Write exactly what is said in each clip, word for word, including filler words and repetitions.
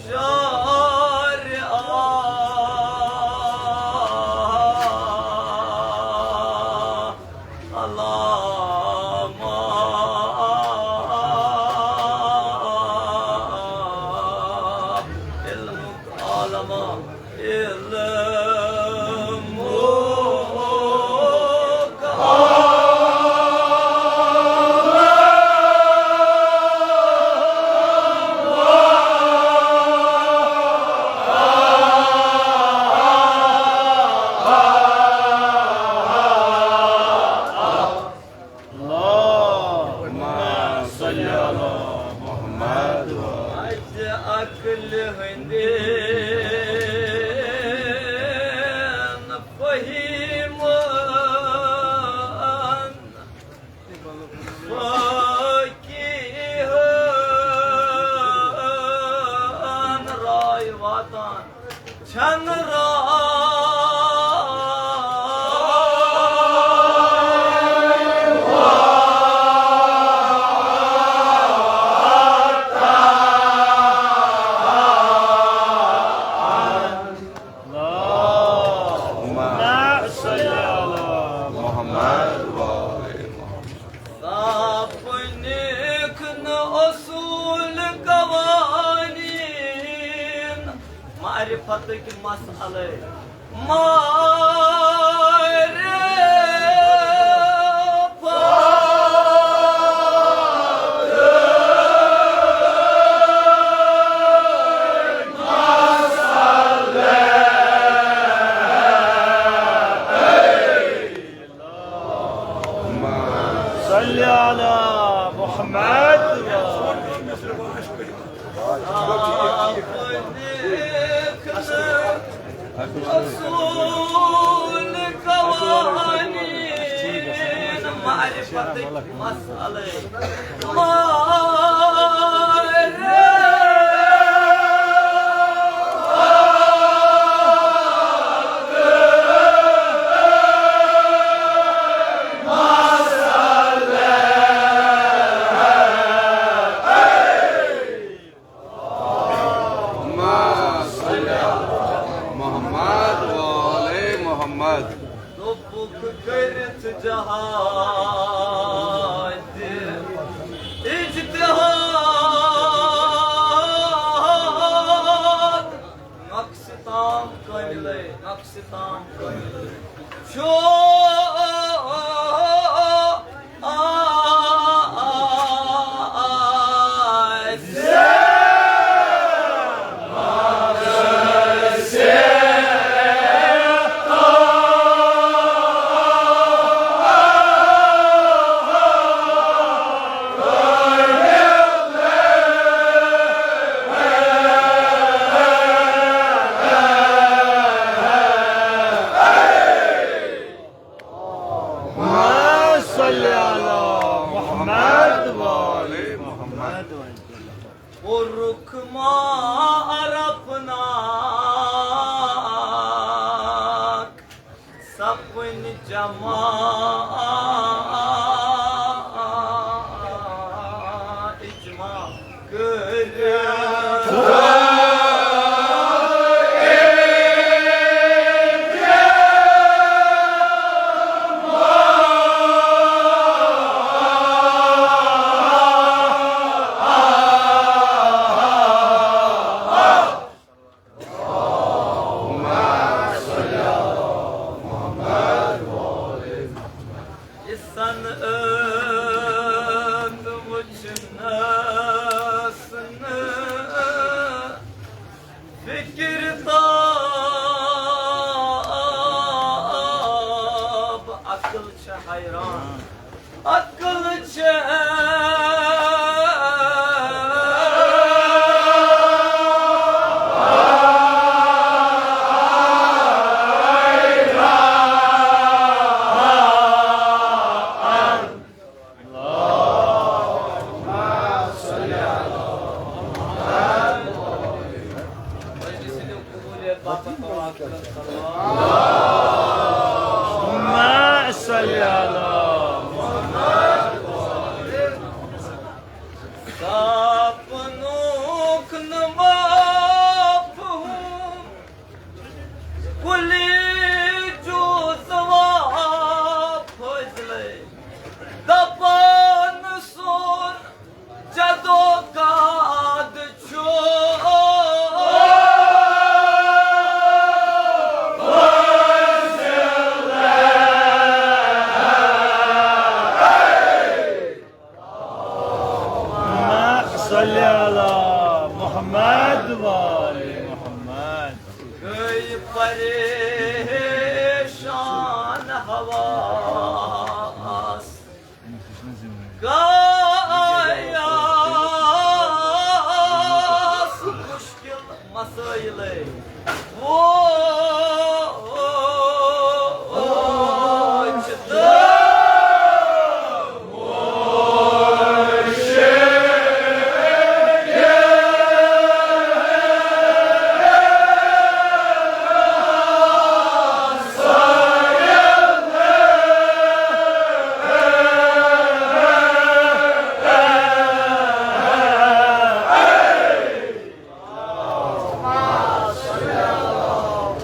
شارع علامہ علمک عالمہ علمک اللهم صل على محمد۔ اجہِ عقلہِ ہٕنٛدٮ۪ن فہیٖمن، فقیٖہن راے واتان۔ چھنہٕ راے۔ اللهم صل على محمد وآل محمد۔ سپنکھ نہٕ اصوٗل قوانین معرفتٕکۍ مسئلے۔ معرفت۔ صل على محمد۔ اصوٗل قوانین معرفتٕکۍ مسئلے۔ محمد وآل محمد۔ دوٚپُکھ کٔرِتھ جہاد اجتہاد، نۄقص تام کٲملے، نۄقص تام کٲملے۔ چھُ اللهم صل على محمد وآل محمد۔ کوٚرُکھ معرفناک سپٕنۍ جماعت اجماع۔ یہِ صنعت وٕچھنَس نہٕ فِکِر تاب، عقل چھِ حیران، عقل چھِ پریشان حواس قیاس مشکل مسائلے ووچھ تہٕ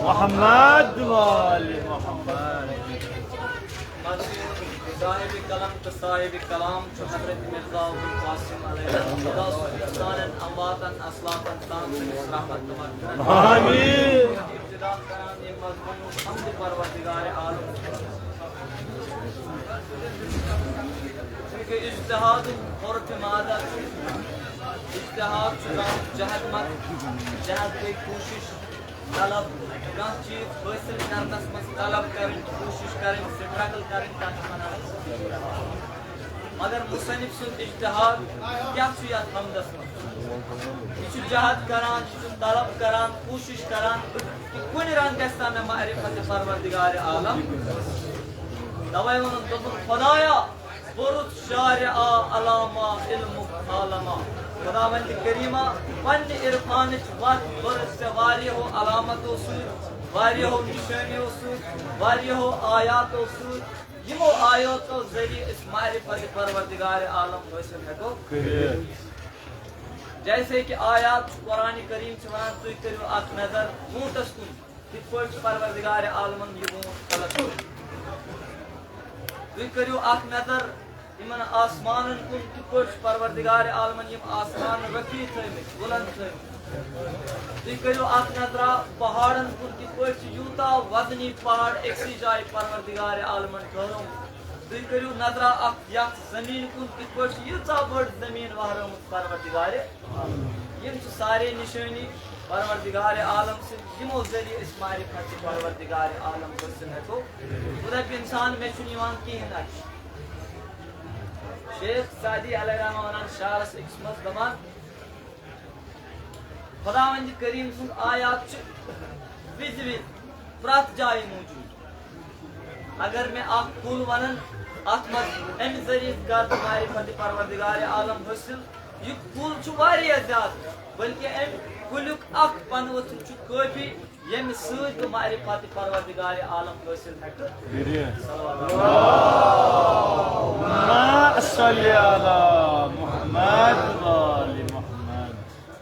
محمد وآل محمد۔ صاحب قلم تہٕ صاحب کلام چھُ حضرت مرزا ابوالقاسم علیہ رحمۃ اللہ سانٮ۪ن امواتن اسلافن تام تٔمِس رحمت تہٕ مغفرت۔ آمین۔ ابتدا کران ییٚمہِ مضموٗنُک حمد پروردگار عالم۔ چونکہ اجتہادُک عرف مادہ چھُ، اجتہاد چھُ زانُن جہد منٛز، جہد گٔے کوٗشِش، طلب، کانٛہہ چیٖز حٲصِل کرنس منٛز طلب کرٕنۍ، کوٗشِش کرٕنۍ، سٹرگل کرٕنۍ، تَتھ چھِ وَنان۔ مگر مصنف سُنٛد اجتہاد کیٛاہ چھُ یَتھ حمدس منٛز؟ یہِ چھُ جہد کران، یہِ چھُ طلب کران، کوٗشِش کران، تہٕ کُنہِ رنٛگہٕ گژھِ سا مےٚ معرفت پروردگار عالم۔ توے ووٚنُن، دوٚپُن، خدایا، بوٚرُتھ شارع علامہ علمُک عالمہ۔ خداوند کریمہ، پننہِ عرفانٕچ وتھ بٔرٕتھ ژےٚ واریاہو علامتو سۭتۍ، واریاہو نشٲنیو سۭتۍ، واریاہو آیاتو سۭتۍ۔ یِمو آیاتو ذٔریعہٕ أسۍ معرفت پروردگار عالم حٲصِل ہٮ۪کو کٔرِتھ۔ جیسے کہ آیات چھُ قرآن کریم چھِ وَنان، تُہۍ کٔرِو اکھ نظر ووٗنٛٹَس کُن، کِتھ پٲٹھۍ چھُ پروردگار عالمن یہِ ووٗنٛٹ خلق کوٚرمُت۔ تُہۍ کٔرِو اکھ نظر یِمن آسمانن کُن، کِتھ پٲٹھۍ چھُ پروردگار عالمن یِم آسمان رفیع تھٲومٕتۍ، بُلند تھٲومٕتۍ۔ تُہۍ کٔرِو اکھ نظرا پہاڑن کُن، کِتھ پٲٹھۍ چھِ یوٗتاہ وزنی پہاڑ أکسٕے جایہِ پروردگار عالمن ٹھٔہرومُت۔ تُہۍ کٔرِو نظرا اکھ یتھ زٔمیٖن کُن، کِتھ پٲٹھۍ چھِ ییٖژاہ بٔڑ زٔمیٖن وہرٲومٕژ پروردگار۔ یِم چھِ سارے نِشٲنی پروردگار عالم سٕنٛدۍ، یِمو ذٔریعہٕ أسۍ معرفت پروردگار عالم حٲصِل ہٮ۪کو۔ خدا کہ انسان مےٚ چھُنہٕ یِوان کِہیٖنۍ اَتھِ۔ شیخ سعدی علیہ رحمہ ونان شعرس أکِس منٛز دپان، خداوند کریم سٕنٛز آیات چھِ وِزِ وِزِ پرٛٮ۪تھ جایہِ موٗجوٗد۔ اگر مےٚ اکھ کُل ونن، اتھ منٛز امہِ ذٔریعہٕ کر بہٕ معرفت پروردگار عالم حٲصِل، یہِ کُل چھُ واریاہ زیادٕ، بلکہِ امہِ کُلیُک اکھ پنہٕ ؤتھٕر چھُ کٲفی، ییٚمہِ سۭتۍ بہٕ معرفت پروردگار عالم حٲصِل ہٮ۪کہٕ۔ صلی اللہ علی محمد وآل محمد۔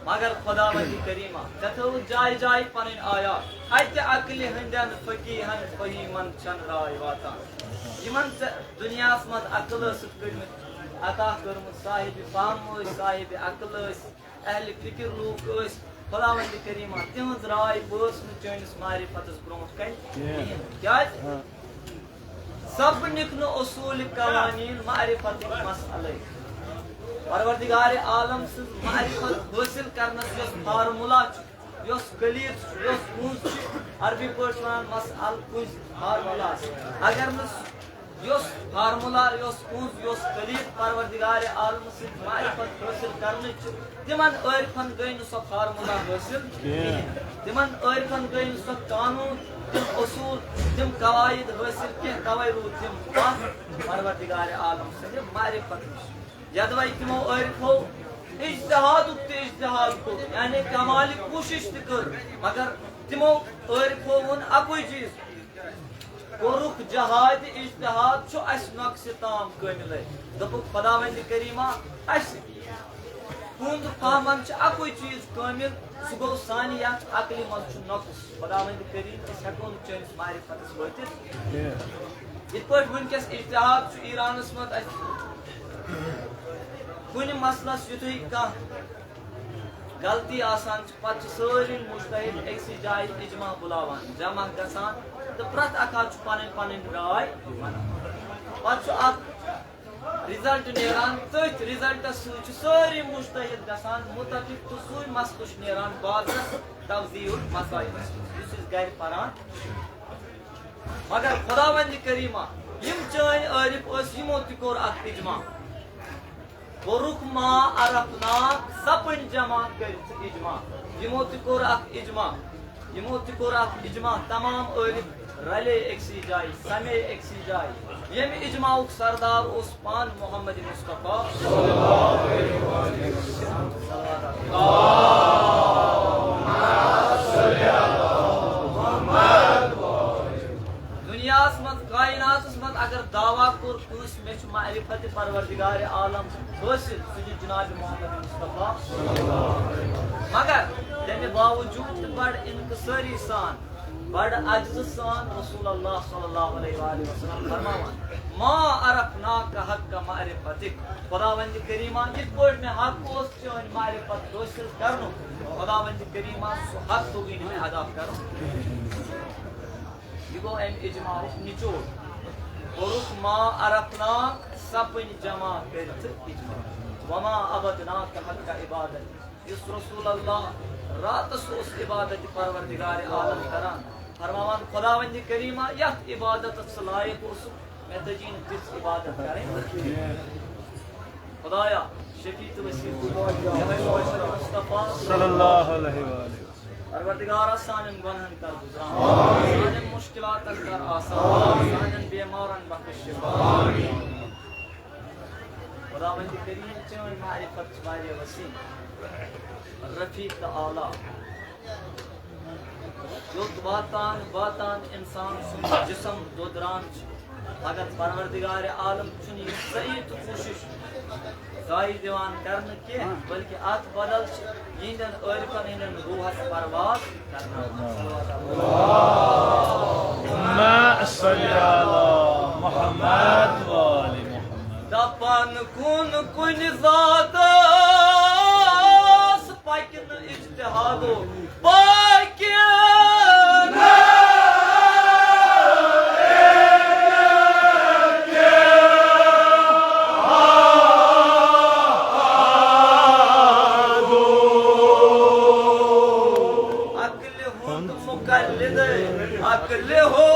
مگر خداوند کریمہ، ژےٚ تھٲوٕتھ جایہِ جایہِ پنٕنۍ آیات۔ اتہِ عقلہِ ہٕنٛدٮ۪ن فقیہن فہیمن چھَنہٕ راے واتان۔ یِمن ژےٚ دُنیاہس منٛز عقل ٲسٕتھ کٔرمٕتۍ، عطا کٔرمٕژ، صاحب فہم ٲسۍ، صاحب عقل ٲسۍ، اہل فکر لوٗکھ ٲسۍ، خداوند کریمہ، تِہنٛز راے وٲژ نہٕ چٲنِس معرفتس برونٛٹھ کنہِ کِہیٖنۍ۔ کیٛازِ؟ سب نِکھ نہٕ اصوٗل قوانین معرفتٕکۍ مسئلے۔ پروردگار عالم سٕنٛز معرفت حٲصِل کرنس یۄس فارمولا چھُ، یۄس کلید چھُ، یۄس کُنٛز چھِ، عربی پٲٹھۍ چھِ ونان مسئلہ کُنٛز، فارمولاس۔ اگر نہٕ یۄس فارمولا، یۄس کُنٛز، یۄس کلید پروردگار عالم سٕنٛز معرفت حٲصِل کرنٕچ چھِ، تِمن عٲرفن گٔے نہٕ سۄ فارمولا حٲصِل کِہیٖنۍ۔ تِمن عٲرفن گٔے نہٕ سۄ قانوٗن، تِم اصوٗل، تِم قواعد حٲصِل کینٛہہ، توے روٗدۍ تِم پتھ پروردگار عالم سٕنٛدِ معرفت نِش۔ یدوے تِمو عٲرفو اجتہادُک تہِ اجتہاد کوٚر، یعنی کمالہِ کوٗشِش تہِ کٔر، مگر تِمو عٲرفو ووٚن اکُے چیٖز، کوٚرُکھ جہاد، اجتہاد چھُ اَسہِ نۄقصہِ تام کٲمِلے۔ دوٚپُکھ، خداوندِ کریٖما، اَسہِ ہُنٛد فہمن چھُ اکُے چیٖز کٲمِل، سُہ گوٚو سانہِ یتھ عقلہِ منٛز چھُ نۄقص۔ خداوندِ کریٖم، أسۍ ہٮ۪کو نہٕ چٲنِس معرفتس وٲتِتھ۔ یِتھ پٲٹھۍ وٕنکیٚس اجتہاد چھُ ایرانس منٛز اَسہِ کُنہِ مسلس یُتھُے کانٛہہ غلطی آسان چھِ، پتہٕ چھِ سٲری مُجتہد أکسٕے جایہِ اجماع بُلاوان، جمع گژھان تہٕ پرٛٮ۪تھ اکھ حظ چھُ پنٕنۍ پنٕنۍ راے ونان۔ پتہٕ چھُ اکھ رزلٹ نیران، تٔتھۍ رزلٹس سۭتۍ چھِ سٲری مجتہد گژھان متفق تہٕ سُے مسلہٕ چھُ نیران بازرس توزیع المصائب، یُس أسۍ گرِ پران۔ مگر خداوند کریمہ، یِم چٲنۍ عٲرف ٲسۍ، یِمو تہِ کوٚر اکھ اجماع۔ کوٚرُکھ ما عرفناک سپٕنۍ جمع کٔرِتھ اجماع۔ یِمو تہِ کوٚر اکھ اجماع۔ یِمو تہِ کوٚر اکھ اجماع۔ تمام عٲرف رلے أکسٕے جایہِ، سمے أکسٕے جایہِ۔ ییٚمہِ اجماعُک سردار اوس پانہٕ محمد مصطفیٰ۔ دُنیاہَس منٛز، کائناتَس منٛز اگر دعویٰ کوٚر کٲنٛسہِ، مےٚ چھُ معرفت پروردگار عالم حٲصِل، سُہ چھُ جناب محمد مصطفیٰ۔ مگر تَمہِ باوجوٗد تہِ بڑٕ انکسٲری سان، بڑٕ عجزٕ سان رسول اللہ صلی اللہ علیہ وآلہ وسلم فرماوان، "ما عرفناک حق معرفتک"۔ خداوند کریمہ، یِتھ پٲٹھۍ مےٚ حق اوس چٲنۍ معرفت حٲصِل کرنُک، خداوند کریمہ، سُہ حق توٚگُے نہٕ مےٚ ادا کرُن۔ یہِ گوٚو اَمہِ اجماعُک نچوڑ۔ کوٚرُکھ ما عرفناک سپٕنۍ جمع کٔرِتھ اجماع۔ وما عبدناک حق عبادت۔ یُس رسول اللہ راتس اوس عبادت پروردگار عالم کران، فرماوان، خداوند کریمہ، یتھ عبادتس ژٕ لایق اوسُکھ، مےٚ تجی نہٕ تِژھ عبادت کرٕنۍ۔ خدایا، شفیع تہٕ وسیع، یِہوٚے محمد مصطفیٰ صلی اللہ علیہ وآلہ وسلم۔ پروردگارا، سانٮ۪ن گۄنہن کر گُزران، سانٮ۪ن مشکلاتن کر آسان، سانٮ۪ن بیمارن بخش شفا۔ خداوند کریم، چٲنۍ معرفت چھِ واریاہ وسیع، رفیع تہٕ اعلیٰ۔ یوٚت واتان واتان انسان سُنٛد جسم دودران چھُ، مگر پروردگار عالم چھُنہٕ یہِ صحیح تہٕ کوٗشش ضایع دِوان کرنہٕ کینٛہہ، بلکہِ اتھ بدل چھِ یِہنٛدٮ۪ن عٲرفن ہٕنٛدٮ۪ن روحس پرواز کرناوان۔ اللہم صل علی محمد و آل محمد۔ دپان کُن کُنہِ ذاتس پکہِ نہٕ اجتہادو، پکہِ نہٕ اجتہادو۔ عقلہِ ہُنٛد مقلد عقلہِ ہو۔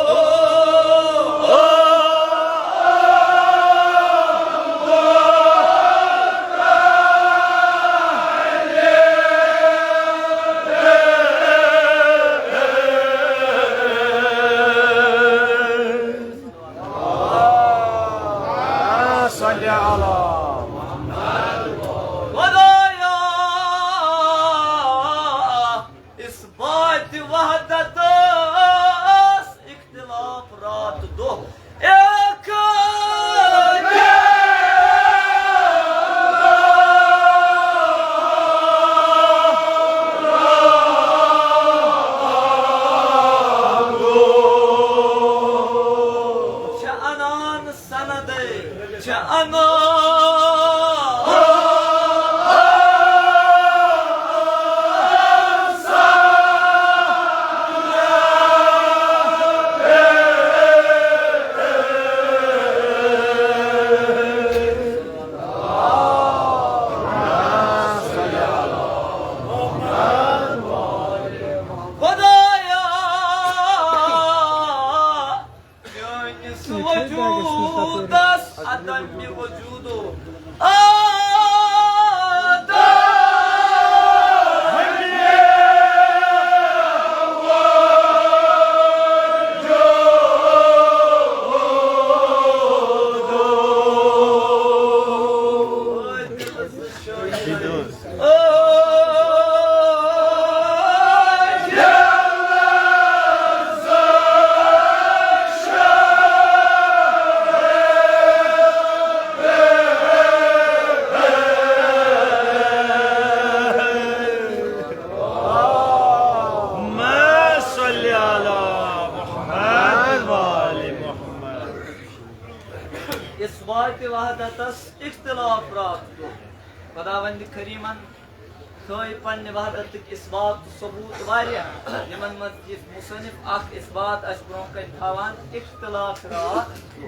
صلی علی محمد۔ خدایا، اثبات وحدتس اختلاف رات دۄہ۔ اختلاف رات دۄہ۔ چھِ انان سندے، چھِ انان۔ خدایا، میٲنِس وجوٗدس عدم وجوٗدو۔ آدم وجوٗدو۔ اثبات وحدتس اختلاف رات دۄہ۔ خداوند کریمن تھٲے پننہِ وحدتٕکۍ اثبات تہٕ ثبوت واریاہ، یِمن منٛز یہِ مصنف اکھ اثبات آسہِ برونٛہہ کنہِ تھاوان، اختلاف راتھ۔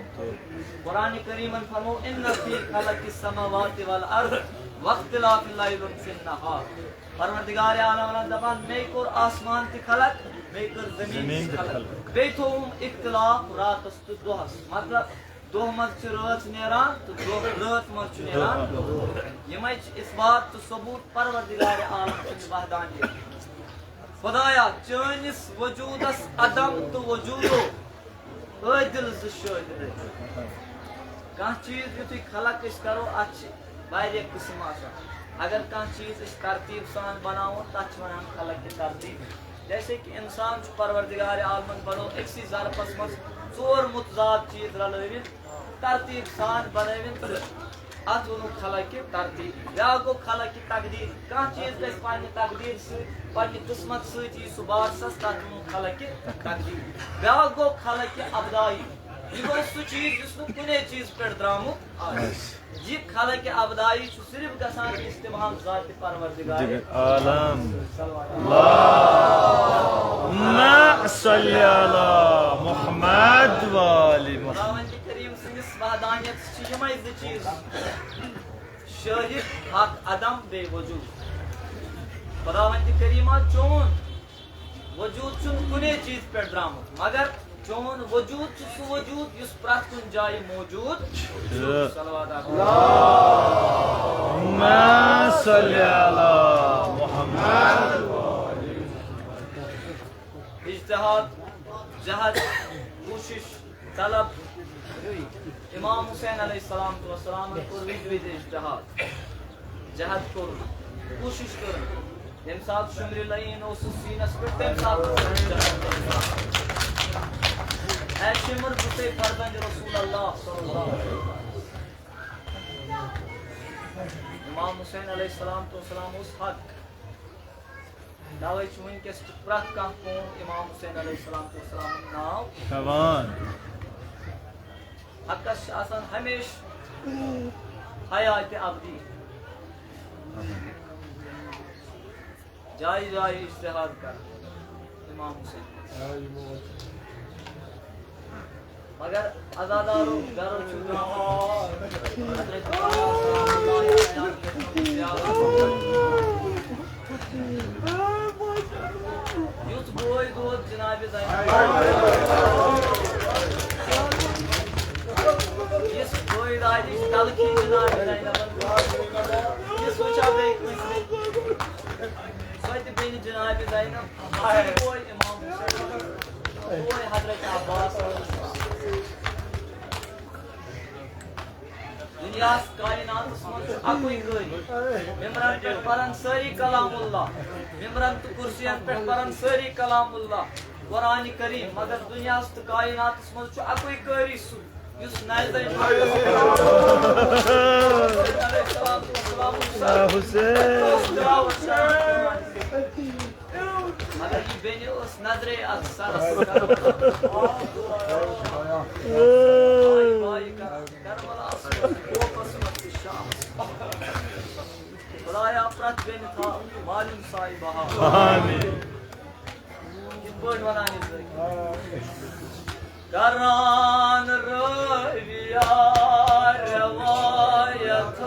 قرآن کریمن فرمو، "ان فی خلق السماوات والارض واختلاف اللیل فی النہار۔" پروردگار عالم ونان دپان، مے کوٚر آسمان تہِ خلق، مے کٔر زمین زمین تہِ تہِ خلق۔ خلق۔ بیٚیہِ تھوٚوُم اختلاف راتس تہٕ دۄہس۔ مطلب، دۄہ منٛز چھِ رٲژ نیران تہٕ دۄہ، رٲژ منٛز چھُ نیران دۄہ۔ یِمے چھِ اثبات تہٕ ثبوت پروردگار عالم سٕنٛدِ وحدانیت۔ خدایا، چٲنِس وجوٗدس عدم تہٕ وجوٗدو عٲدِل زٕ شٲہِد۔ کانٛہہ چیٖز یُتھُے خلق أسۍ کرو، اتھ چھِ واریاہ قٕسم آسان۔ اگر کانٛہہ چیٖز أسۍ ترتیٖب سان بناوو، تتھ چھِ ونان خلق ترتیٖب۔ جیسے کہ انسان چھُ پروردگار عالمن بنوو أکسٕے ظرفس منٛز ژور متضاد چیٖز رلٲوِتھ، ترتیٖب سان بنٲوِتھ تہٕ اتھ ووٚنُکھ خلق ترتیٖب۔ بیٛاکھ گوٚو خلق تقدیر۔ کانٛہہ چیٖز گژھِ پننہِ تقدیر سۭتۍ، پننہِ قسمت سۭتۍ یی سُہ بارسس، تتھ ووٚنُکھ خلق تقدیر۔ بیٛاکھ گوٚو خلق ابدائی۔ یہِ گوٚو سُہ چیٖز یُس نہٕ کُنے چیٖز پٮ۪ٹھ درٛامُت آسہِ۔ یہِ خلق ابدائی چھُ صرف گژھان استبہام ذات پروردگار عالم۔ صلوات۔ اللہم صل علی محمد و آل محمد۔ خداوند کریم سٕنٛدِس وحدانیتس چھِ یِمے زٕ چیٖز شٲہِد، حق عدم بیٚیہِ وجوٗد۔ خداوند کریمہ، چون وجوٗد چھُنہٕ کُنے چیٖز پٮ۪ٹھ درٛامُت، مگر چون وجوٗد چھُ سُہ وجوٗد یُس پرٛٮ۪تھ کُنہِ جایہِ موجوٗد چھُ۔ چھُ۔ صلوات آسہِ۔ اللہم صل علی محمد۔ اجتہاد، جہد، کوٗشِش، طلب۔ امام حسین علیہ السلام والسلام کوٚر وِزِ وِزِ اجتہاد، جہد کوٚر، کوٗشِش کٔر۔ ییٚمہِ ساتہٕ شُمرِ لعین اوسُس سیٖنَس پٮ۪ٹھ، تَمہِ ساتہٕ کوٚر اجتہاد۔ اے شِمر، بہٕ چھُسے فرزند رسول اللہ صلی اللہ علیہ وسلم۔ امام حسین علیہ السلام والسلام اوس حق۔ توے چھُ وٕنکیٚس تہِ پرٛٮ۪تھ کانٛہہ قوم امام حسین علیہ السلام والسلام ناو ہٮ۪وان۔ حقس چھِ آسان ہمیشہِ حیاتِ ابدی۔ جایہِ جایہِ اجتہاد کران امام حسین۔ مگر عزادارو گرو چھُ درٛامُت۔ یُتھ بوے دود جناب زینب۔ یُس بوے دادی چھِ تلخی جناب زینبن۔ یُس وٕچھو بیٚیہِ کٲنٛسہِ۔ سۄ تہِ بیٚنہِ جناب زینب۔ بوے امام حسین۔ بوے حضرت عباس۔ دُنیاہَس کائناتَس منٛز چھُ اَکُے قٲری۔ ممبرَن پٮ۪ٹھ پَرَن سٲری کلام اللہ۔ ممبرَن تہٕ کُرسِیَن پٮ۪ٹھ پَرَن سٲری کلام اللہ۔ قرآن کریم، مگر دُنیاہَس تہٕ کائناتَس منٛز چھُ اَکُے قٲری سُہ، یُس نزدے چھُ۔ حسین۔ مگر یہِ بیٚنہِ ٲس نظرے اَتھ سَرَس۔ آے وایہِ کران۔ کربلاہس منٛز، کوفس منٛز تہٕ شامس منٛز۔ خدایا، پرٛٮ۪تھ بیٚنہِ تھاو مالیُن سایہِ بہار۔ آمین۔ یِتھ پٲٹھۍ وَنان یہِ ذٲکِر۔ کران رٲوِیا روایت۔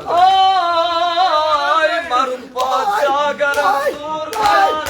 آے مرُن پادشاہ اگر ژوٗر کران۔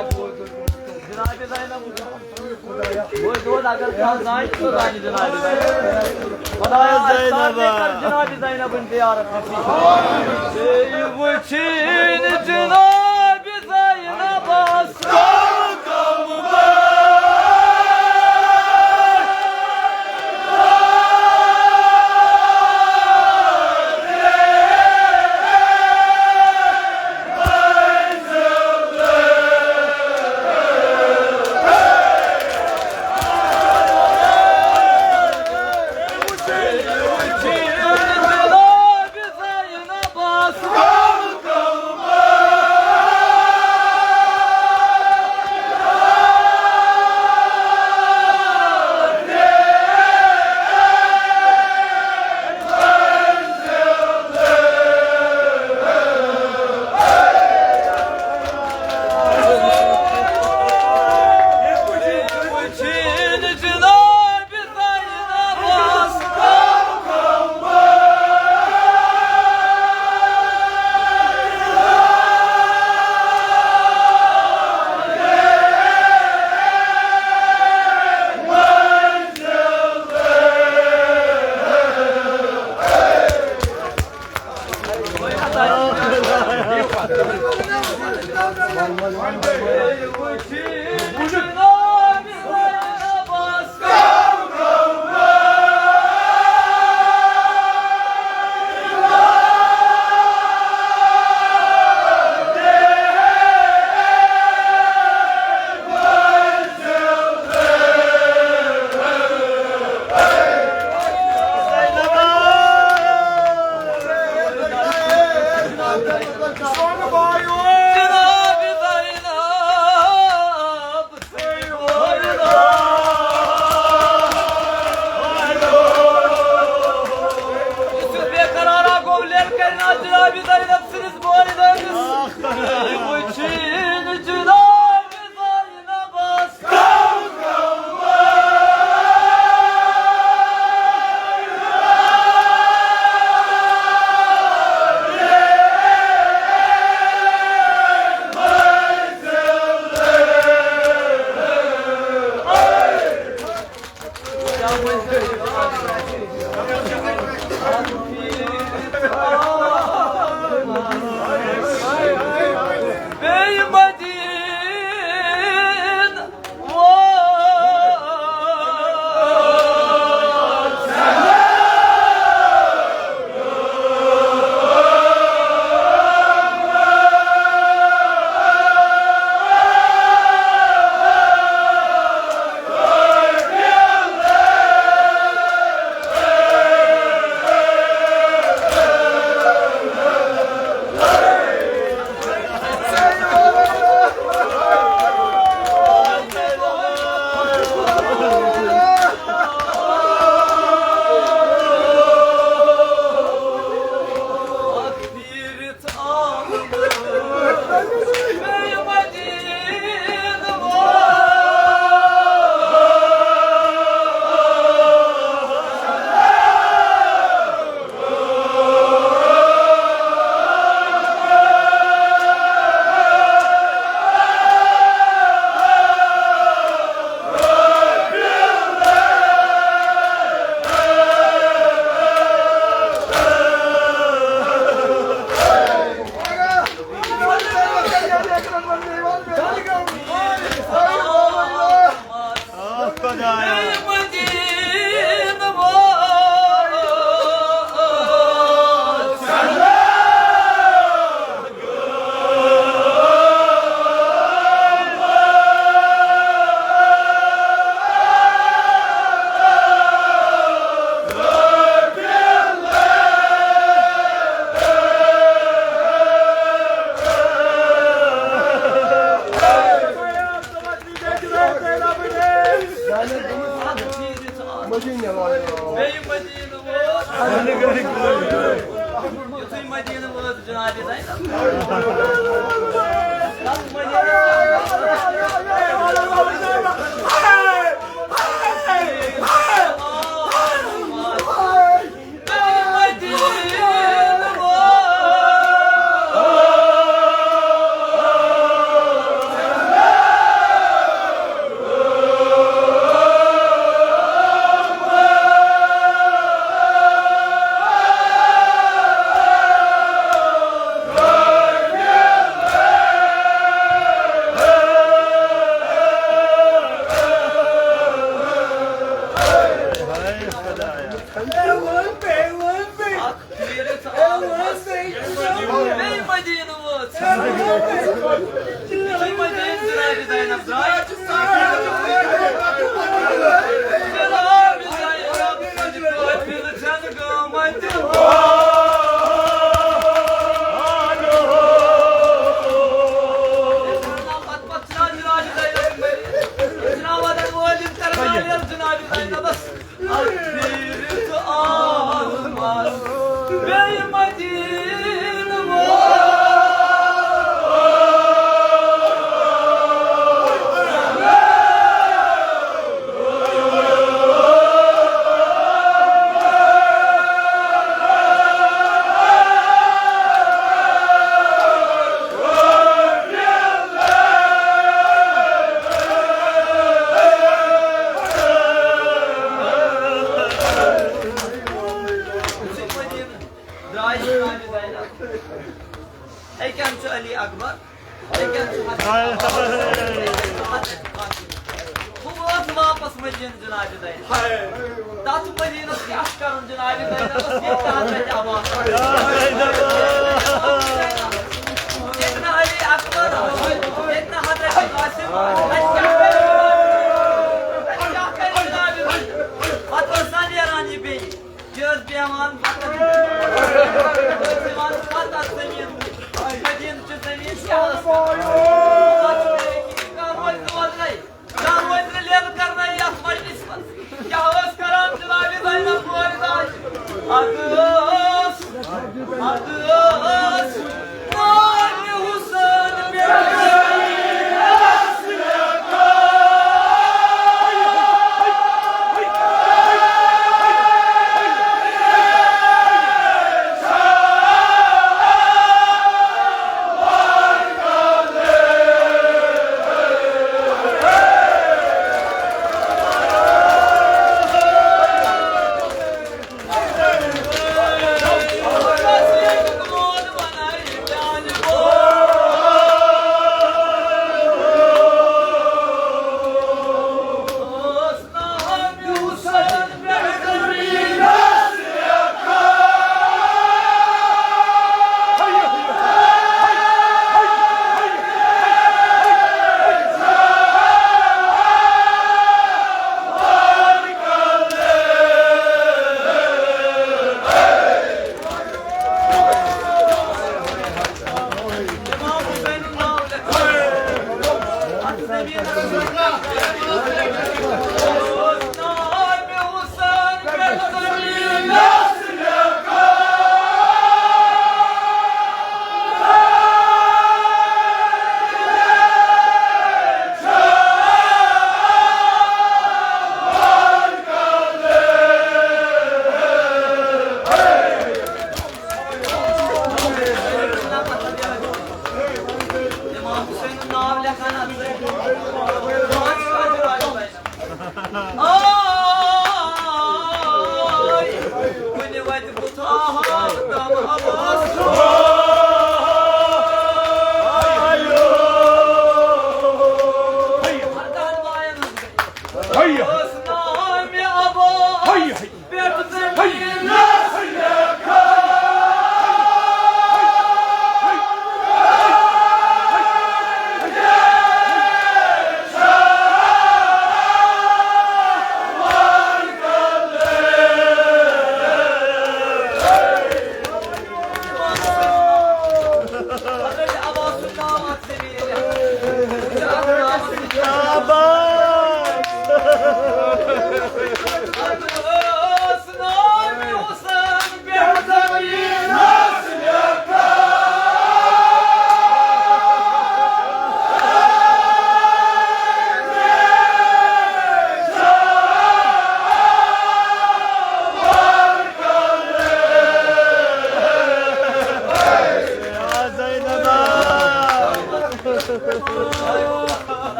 جناب زینب۔ وۄنۍ دۄد اگر کانٛہہ زانہِ، سُہ زانہِ جناب زینب۔ خۄدایا، زینب۔ جناب زینبٕنۍ زیارت نصیب۔ بیٚیہِ وٕچھِنۍ جناب زینبس۔ درٛاے جناب زینب۔ أکیٛاہ چھُ علی اکبر، أکیٛاہ چھُ حضرت عباس، أکیٛاہ چھُ حضرت قاسم۔ بہٕ ووت واپس مدینہ جناب زینب۔ تتھ مدینس کیٛاہ چھُ کرُن جناب زینبس، ییٚتہِ نہٕ حضرت عباس۔ ییٚتہِ نہٕ علی اکبر، ییٚتہِ نہٕ حضرت قاسم، اَتہِ کیٛاہ کرِ؟ اَتہِ کیٛاہ کرِ جناب زینب؟ پتہٕ ٲس سۄ نیران یہِ بیٚیہِ۔ یہِ ٲس بیٚہوان پتہٕ۔ یہِ ٲس یِوان پتہٕ اَتھ زٔمیٖن۔ مدیٖنہٕ چہِ زٔمیٖن کیٛاہ ٲس کران؟ کانٛہہ روزِ نہٕ اورَے۔ کانٛہہ روزِ نہٕ لیلہٕ کرنَے یَتھ مجلسہِ منٛز۔ کیٛاہ ٲس کران جنابِ زینب کورِ داجہِ؟ اَدٕ ٲس، اَدٕ ٲس۔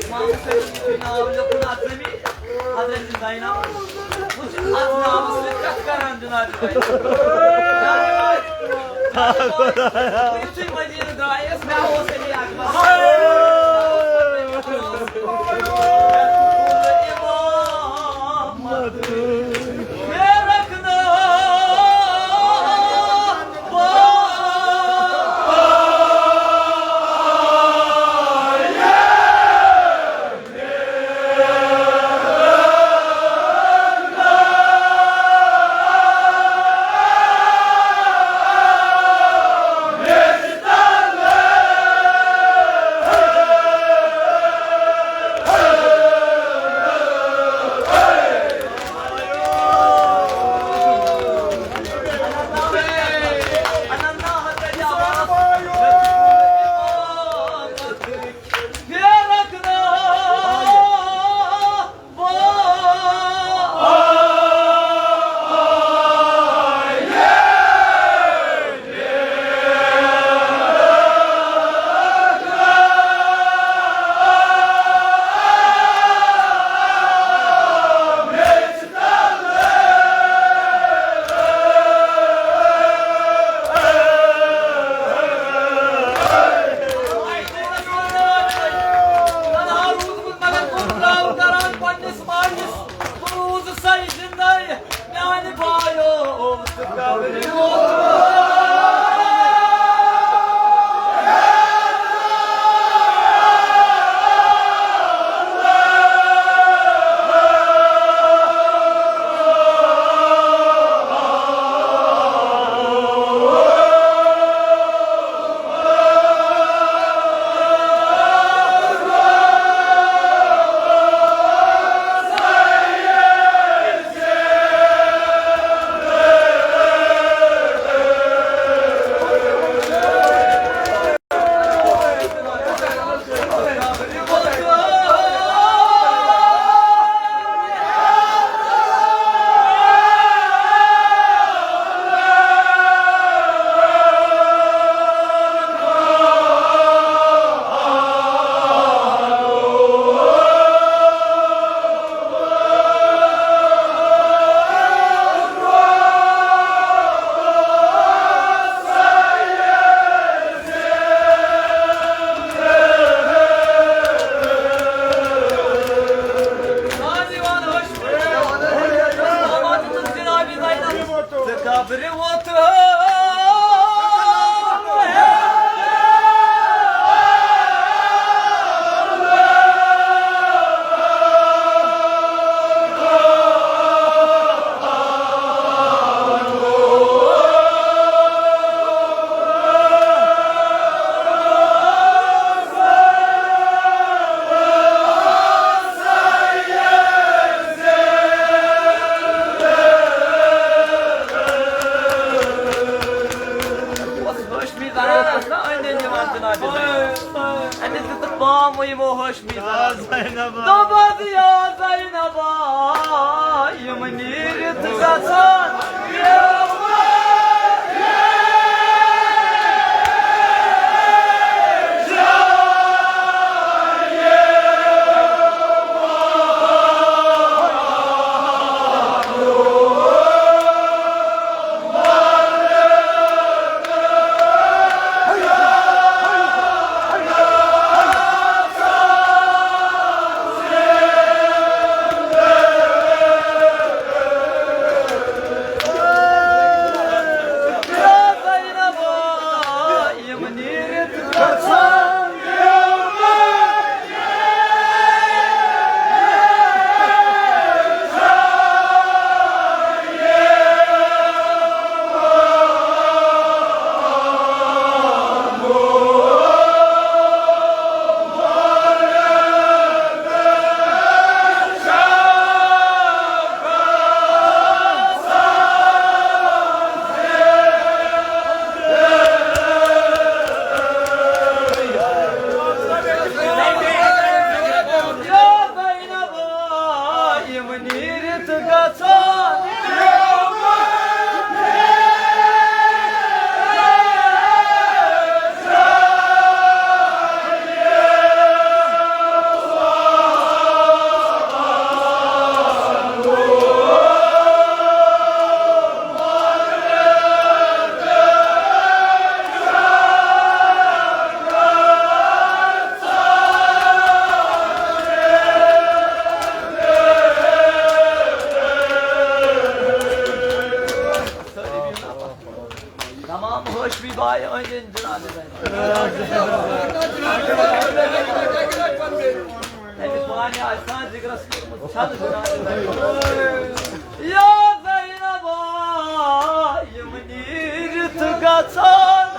امام حسین ناو لیوٚکھُن اَتھ زٔمیٖن، حضرت زینب۔ وۄنۍ چھِ اَتھ ناوَس سۭتۍ کَتھ کران جناب۔ یُتھُے مدیٖنہٕ درٛایَس، مےٚ اوس علی اکبر۔ أمِس دیُتُکھ پام یِمو ہاشمی زنانو۔ دوٚپُس، یا زینبا، یِم نیٖرِتھ گژھن۔ تمام ہاشمی بایہِ أنٛدۍ أنٛدۍ جناب۔ أمِس پانہِ آسہِ نا جگرس کٔرمٕژ چھل جناب۔ یا زینبا، یِم نیٖرِتھ گژھن۔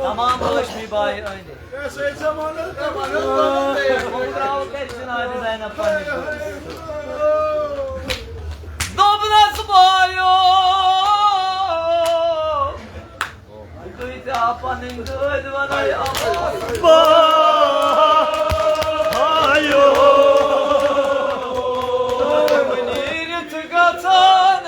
تمام ہاشمی بایہِ أنٛدۍ۔ دوٚپنَس بایو، تُہۍ تہِ آ پنٕنۍ دٲدۍ وَنَے اَما۔ بایو۔ نیٖرِتھ گژھان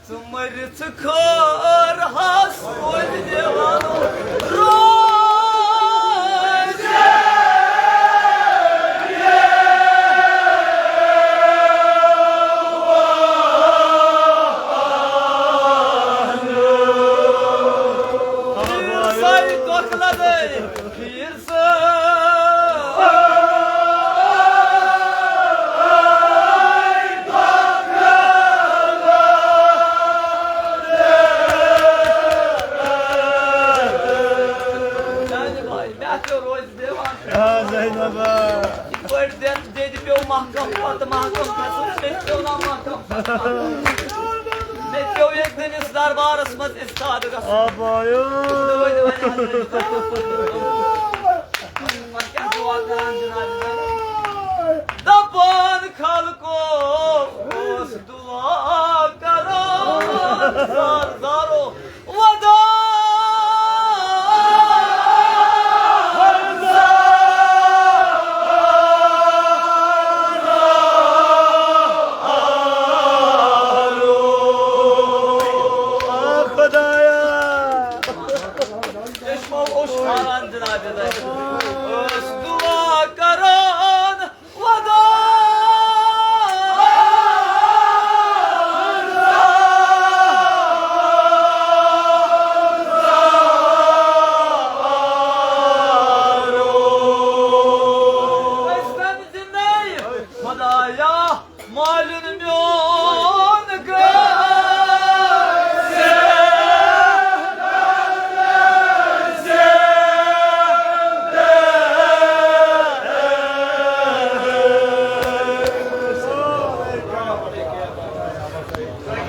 ژٕ مٔرِتھ کھٲر ہس کُلۍ دِوان روزِ۔ ساے دۄکھ لدٲے۔ محکم پتہٕ محکم کھسُن، مےٚ پیوٚو نا محکم۔ مےٚ پیوٚو ییٚتہِ تٔمِس دربارس منٛز استاد گژھُن۔ دپان خلقو اوس دعا کران، زار زارو ودان۔ خدایا۔ چشمو اوس کھاران جناب۔